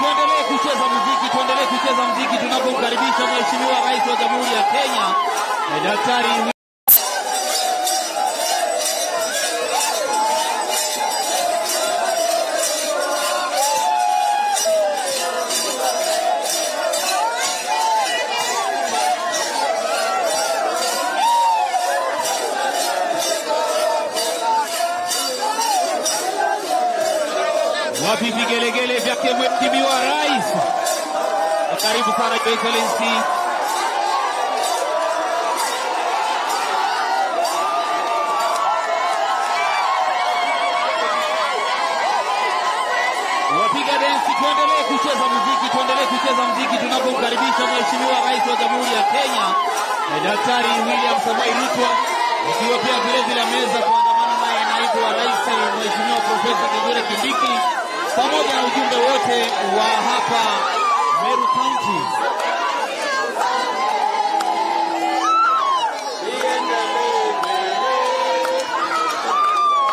Tuendelee kucheza muziki, tuendelee kucheza muziki tunapomkaribisha Mheshimiwa Rais wa Jamhuri ya Kenya, Daktari Wapi vigelegele vyake Mheshimiwa Rais. Karibu sana Your Excellency. Wapiga densi, tuendelee kucheza muziki, tuendelee kucheza muziki tunapomkaribisha Mheshimiwa Rais wa Jamhuri ya Kenya, Daktari William Samoei Ruto, ikiwa pia vile vile ameweza kuandamana naye naibu wa Rais Mheshimiwa Profesa Kithure Kindiki pamoja na ujumbe wote wa hapa Meru County.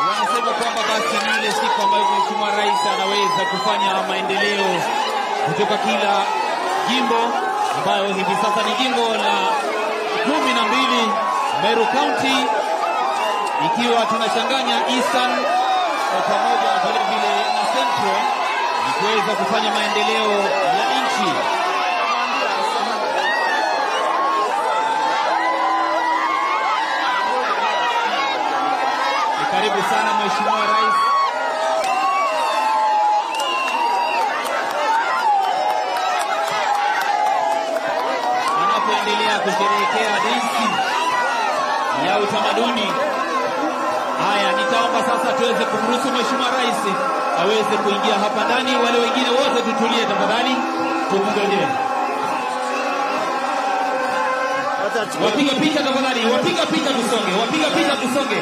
Wanasema kwamba basi ni ile siku ambayo Mheshimiwa Rais anaweza kufanya maendeleo kutoka kila jimbo, ambayo hivi sasa ni jimbo la 12 Meru County, ikiwa tunachanganya Eastern pamoja vile vile na Central, kuweza kufanya maendeleo ya nchi. Karibu sana Mheshimiwa Rais. Anapoendelea kusherehekea densi ya utamaduni. Haya, nitaomba sasa tuweze kumruhusu Mheshimiwa Rais aweze kuingia hapa ndani. Wale wengine wote tutulie tafadhali, tumngojee. Wapiga picha tafadhali, wapiga picha tusonge, wapiga picha tusonge.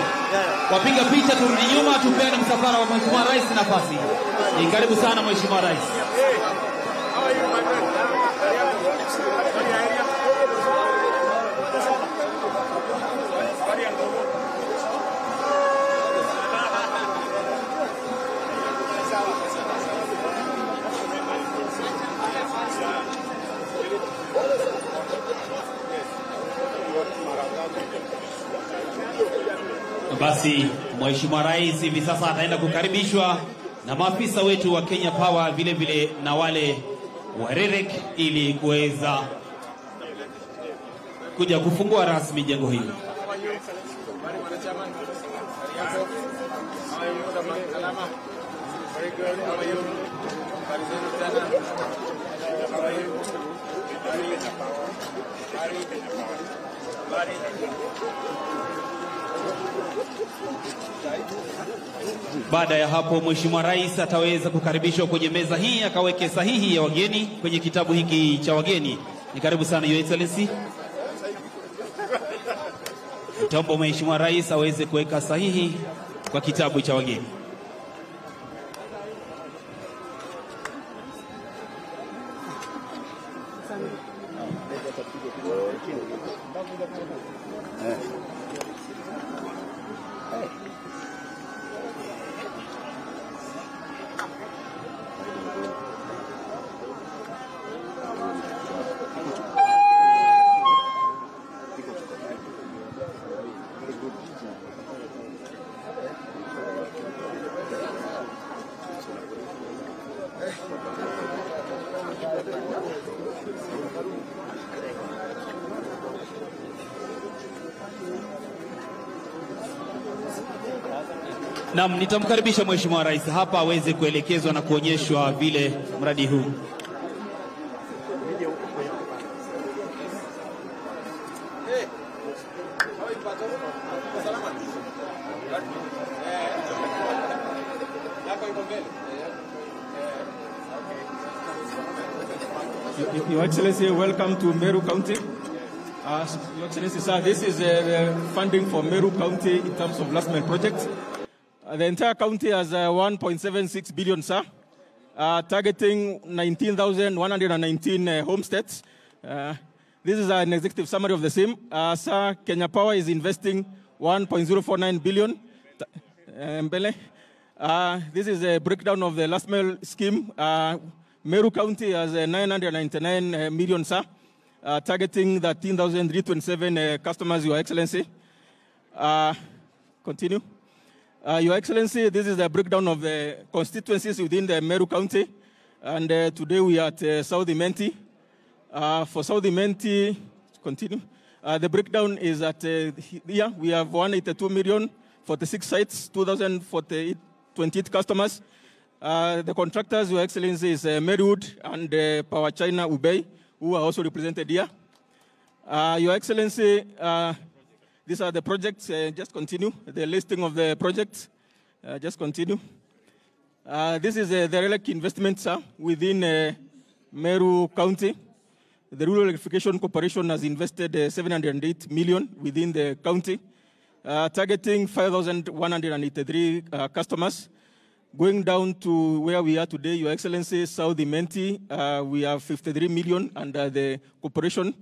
Wapiga picha turudi nyuma, tupeane msafara wa Mheshimiwa Rais nafasi. Ni karibu sana Mheshimiwa Rais. Basi Mheshimiwa Rais hivi sasa ataenda kukaribishwa na maafisa wetu wa Kenya Power vile vile na wale wa REREC ili kuweza kuja kufungua rasmi jengo hili. Baada ya hapo Mheshimiwa Rais ataweza kukaribishwa kwenye meza hii akaweke sahihi ya wageni kwenye kitabu hiki cha wageni. Ni karibu sana Your Excellency. Nitaomba Mheshimiwa Rais aweze kuweka sahihi kwa kitabu cha wageni. Naam, nitamkaribisha Mheshimiwa Rais hapa aweze kuelekezwa na kuonyeshwa vile mradi huu. Your Excellency, welcome to Meru County. Your Excellency, sir, this is the funding for Meru County in terms of last mile project. The entire county has 1.76 billion, sir, targeting 19,119 homesteads. This is an executive summary of the same. Sir, Kenya Power is investing 1.049 billion. Mbele. This is a breakdown of the last mile scheme. Meru County has 999 million, sir, targeting 13,327 customers, Your Excellency. Continue. Your Excellency, this is the breakdown of the constituencies within the Meru County. And today we are at South Imenti. For South Imenti, continue. The breakdown is at here we have 182 million, 46 sites, 2,028 customers. The contractors, Your Excellency, is Meruwood and Power China Ubei, who are also represented here. Your Excellency, these are the projects. Just continue. The listing of the projects. Just continue. This is the RELEC investment, sir, within Meru County. The Rural Electrification Corporation has invested 708 million within the county, targeting 5,183 customers. Going down to where we are today, Your Excellency, South Imenti, we have 53 million under the corporation,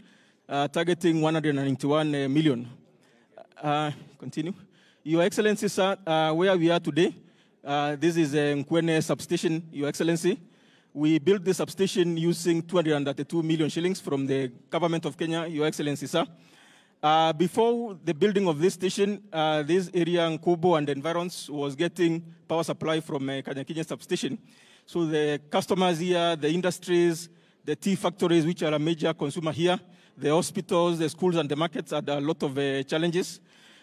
targeting 191 million. Continue. Your Excellency, sir, where we are today, this is a Nkwene substation, Your Excellency. We built this substation using 232 million shillings from the government of Kenya, Your Excellency, sir. Before the building of this station, this area, Nkubu and environs, was getting power supply from Kanyakinye substation. So the customers here, the industries, the tea factories, which are a major consumer here, the hospitals, the schools, and the markets had a lot of challenges.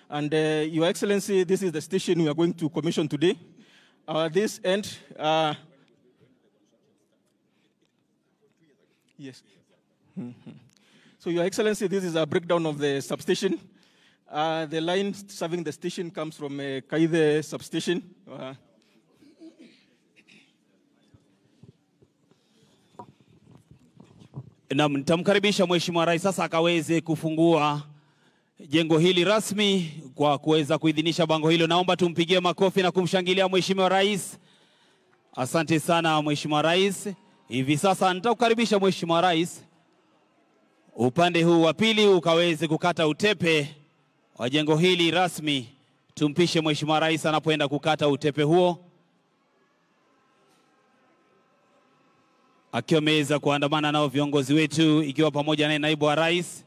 And Your Excellency, this is the station we are going to commission today. This end, yes. Mm-hmm. So, Your Excellency, this is a breakdown of the substation. The line serving the station comes from Kaithe substation. Na nitamkaribisha Mheshimiwa Rais sasa akaweze kufungua jengo hili rasmi kwa kuweza kuidhinisha bango hilo. Naomba tumpigie makofi na kumshangilia Mheshimiwa Rais. Asante sana Mheshimiwa Rais. Hivi sasa nitakukaribisha Mheshimiwa Rais upande huu wa pili ukaweze kukata utepe wa jengo hili rasmi. Tumpishe Mheshimiwa Rais anapoenda kukata utepe huo, akiwa ameweza kuandamana nao viongozi wetu, ikiwa pamoja naye naibu wa rais.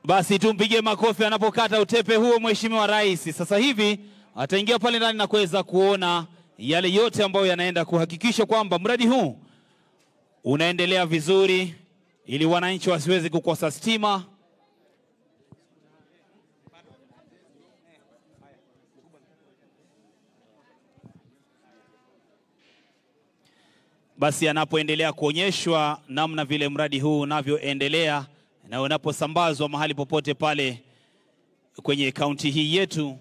Basi tumpigie makofi anapokata utepe huo Mheshimiwa Rais. Sasa hivi ataingia pale ndani na kuweza kuona yale yote ambayo yanaenda kuhakikisha kwamba mradi huu unaendelea vizuri ili wananchi wasiweze kukosa stima. Basi anapoendelea kuonyeshwa namna vile mradi huu unavyoendelea na unaposambazwa mahali popote pale kwenye kaunti hii yetu.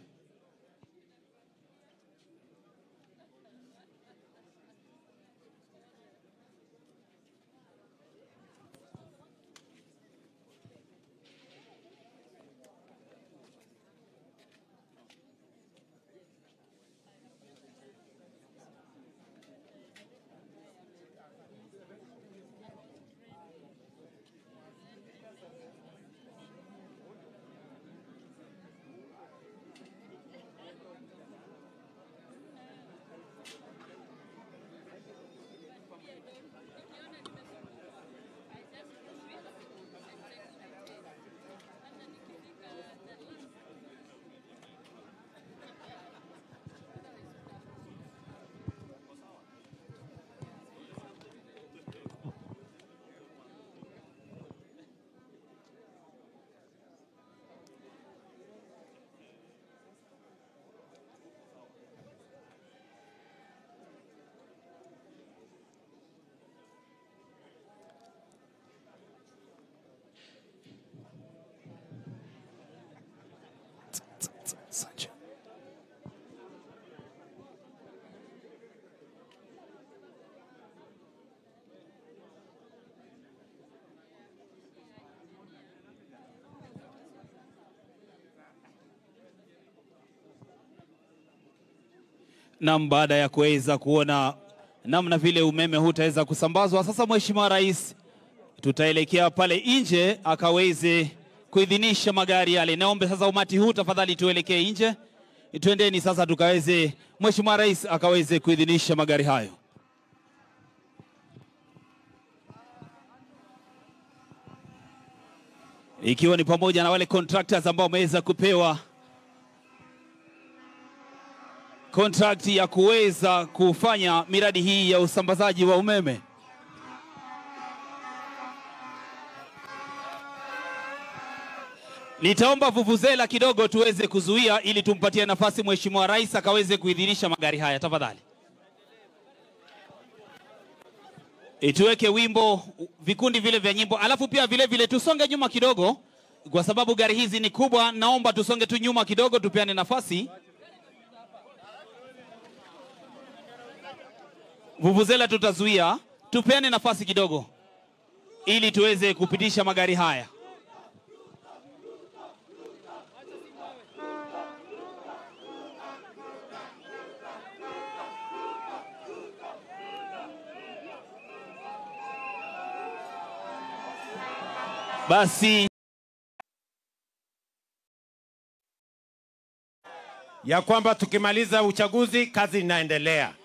Na baada ya kuweza kuona namna vile umeme hutaweza kusambazwa, sasa Mheshimiwa Rais tutaelekea pale nje akaweze kuidhinisha magari yale. Naombe sasa umati huu tafadhali tuelekee nje Twendeni sasa tukaweze, Mheshimiwa Rais akaweze kuidhinisha magari hayo. Ikiwa ni pamoja na wale contractors ambao wameweza kupewa contract ya kuweza kufanya miradi hii ya usambazaji wa umeme. Nitaomba vuvuzela kidogo tuweze kuzuia ili tumpatie nafasi Mheshimiwa Rais akaweze kuidhinisha magari haya, tafadhali. Tuweke wimbo, vikundi vile vya nyimbo, alafu pia vile vile tusonge nyuma kidogo kwa sababu gari hizi ni kubwa. Naomba tusonge tu nyuma kidogo tupeane nafasi. Vuvuzela tutazuia, tupeane nafasi kidogo ili tuweze kupitisha magari haya. Basi ya kwamba tukimaliza uchaguzi kazi inaendelea.